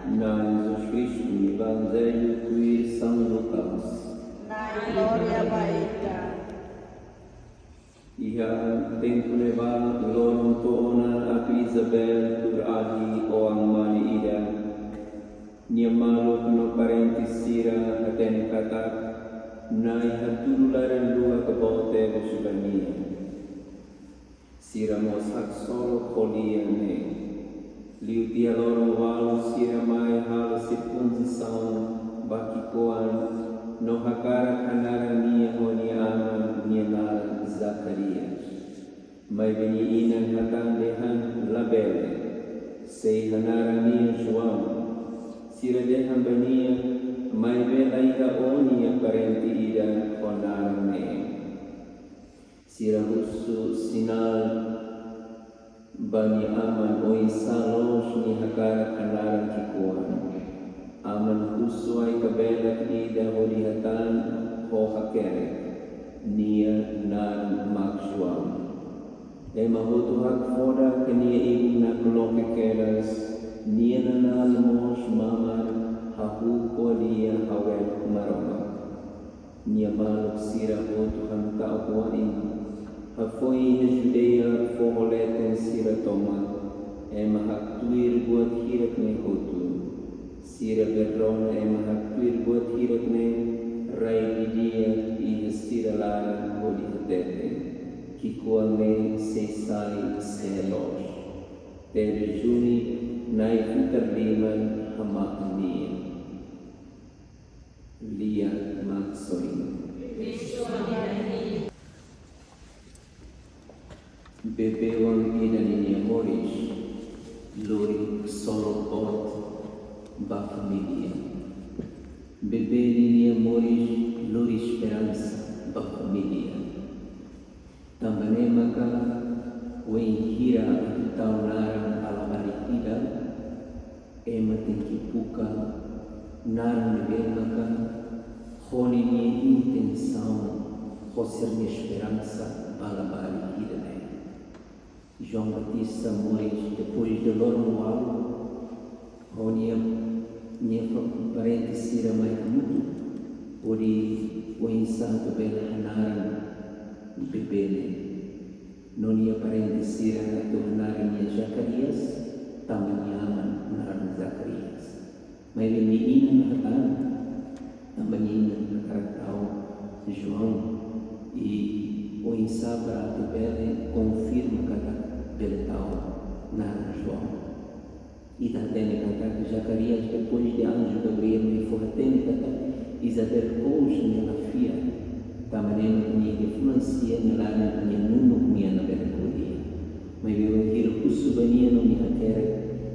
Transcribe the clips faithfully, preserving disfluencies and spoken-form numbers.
Na'i Jesus Kristu, Evanjellu tuir São Lucas. Na'i, glória ba Ita. Iha tempu ne'ebá, loron to'o ona api Isabel tuur ahi oan-mane ida. Nia maluk no parente sira hatene katak Na'i hatudu laran-luak boot tebes ba nia. Sira mós haksolok ho lia ne'e. Liu tiha loron ualu sira mai halo sirkunsizaun ba ki'ikoan no hakarak hanaran nia ho nia aman, nia naran Zakarias. Maibé nia inan hatán dehan labele, sei hanaran nia João. Sira dehan ba nia, maibé laiha ó-nia parente ida ho naran ne'e. Sira husu sinál ba nia aman oinsá loos nia hakarak hanaran ki'ikoan. Aman husu ai-kabelak ida hodi hatán ho hakerek, nia naran mak João. Ema hotu hakfodak nia ibun nakloke kedas, nia nanál mós mamar hahú ko'alia hawelok Maromak. Nia maluk sira hotu hamta'uk wa'in. Hafoin iha Judeia foho leten sira tomak, ema haktuir buat hirak-ne'e hotu. Sira berrona ema haktuir buat hirak-ne'e rai didi'ak iha sira laran hodi hatete, ki'ikoan ne'e sei sai sé loos. Tebes duni, Na'i futar liman hamahon nia. Lia Maksoin. Bebé oan ida ninia moris lori ksolok boot ba família. Bebé ninia moris lori esperansa ba família. Tanba ne'e maka, wainhira atu tau naran ba labarik ida, ema tenke buka naran ne'ebé maka ho ninia intensaun, ho sira-nia esperansa ba labarik ida-ne'e. João Batista moris depois de loron ualu, ho nia, nia fa-, parente sira mai hamutuk hodi oinsá atu bele hanaran bebé ne'e. No nia parente sira atu hanaran nia Zacarias, tanba nia aman naran Zacarias. Maibé nia inan hatán, tanba nia inan hakarak tau João, i oinsá para atu bele konfirma katak bele tau naran João. Ita hatene katak Zacarias, depois de anju Gabriel mai fó hatene katak Isabel kous, nia la fiar. Tanba ne'e nia iha fulan sia nia laran, nia nunuk nia labele ko'alia. Maibé bainhira husu ba nia no nia hakerek,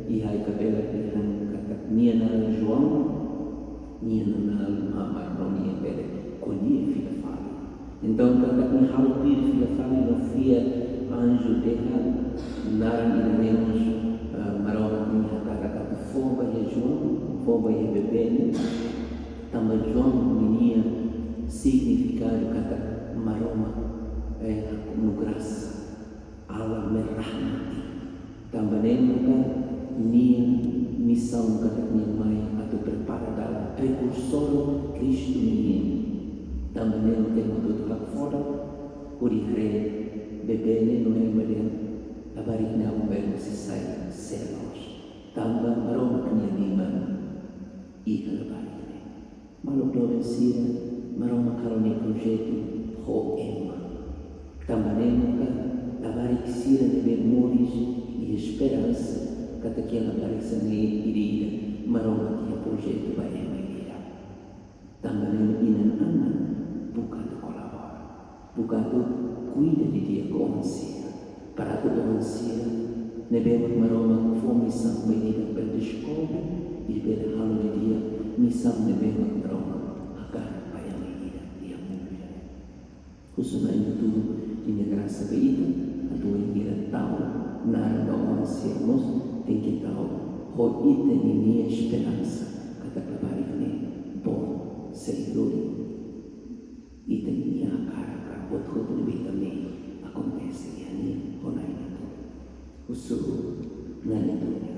iha ai-kabelak dehan katak nia naran João, nia nanál mamar no nia bele ko'alia fila fali. Entaun, katak nia halo tuir fila fali no fiar anju dehan naran ida-ne'e mós, eh, Maromak nia hakarak atu fó ba iha João, fó ba iha bebé ne'e, tanba João ninia signifikadu katak Maromak, eh, hakonu grasa, Allah merahmati. Tanba ne'e maka nia misaun katak nia mai atu prepara dalan, prekursór Kristu nian. Tanba ne'e maka ema hotu hakfodak hodi haree bebé ne'e no ema dehan labarik ne'e aban-bainrua sei sai sé loos. Tanba Maromak nia liman iha labarik ne'e. Maluk doben sira, Maromak halo nia projetu ho ema. Tanba ne'e maka labarik sira ne'ebé moris iha esperansa katak iha labarik sira-ne'e ida-idak Maromak iha projetu ba ema ida-idak. Tanba ne'e inan-aman buka atu kolabora, buka atu kuida didi'ak oan sira, para atu oan sira ne'ebé mak Maromak fó misaun ba ida bele deskobre i bele halo didi'ak misaun ne'ebé mak Maromak hakarak ba ema ida iha mundu ida-ne'e. Husu Na'i Maromak ninia grasa ba ita, atu wainhira tau naran ba oan sira mós tenke tau ho ita ninia esperansa katak labarik ne'e boot, sei lori ita ninia hakarak, buat hotu ne'ebé ita mehi akontese iha nia ho Na'i Maromak. Husu Na'i Maromak